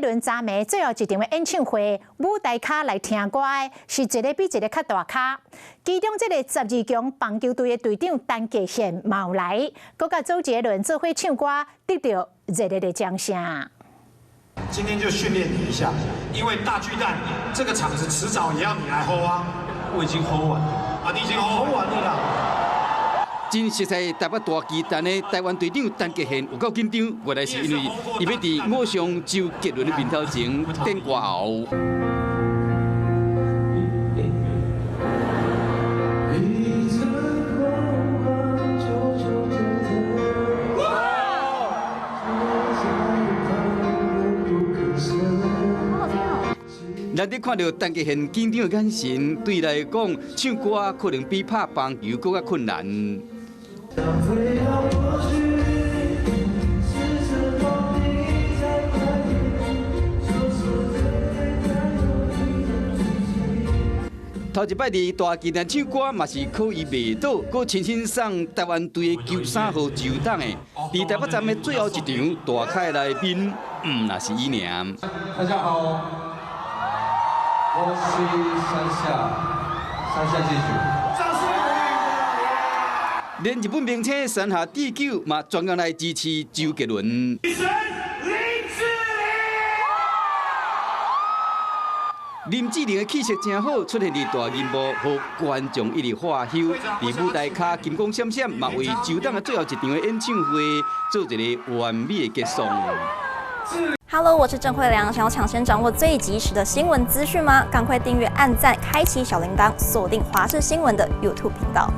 杰倫昨暝最後一場的演唱會，舞台跤來聽歌的是一个比一个較大咖。其中這个12強棒球隊的隊長陳傑憲嘛有來，閣佮周杰倫做伙唱歌，得到熱烈的掌聲。今天就訓練你一下，因為大巨蛋這個場子遲早也要你來 hold 啊！我已經 hold 完了，啊，你已經 hold 完了啦。真熟悉台北大巨蛋的台灣隊長陳傑憲有夠緊張，原來是因為伊欲佇偶像周杰倫的面頭前點歌喉。難得看著陳傑憲緊張的眼神，對伊來講，唱歌可能比拍棒球閣較困難。頭一擺佇大巨蛋唱歌嘛是考伊袂倒，閣親身送台灣隊的球衫予周董的。佇台北站的最後一場，大咖來賓毋若是伊爾。大家好，我是山下智久。連日本明星山下智久嘛專工來支持周杰倫。女神林志玲。林志玲的氣色誠好，出現佇大銀幕，予觀眾一直喝搝。佇舞台跤金光閃閃，嘛為周董的最後一場的演唱會做一个完美的結束。 Hello，我是鄭慧良。想要搶先掌握最及時的新聞資訊嗎？趕快訂閱、按讚、開啟小鈴鐺，鎖定華視新聞的 YouTube 頻道。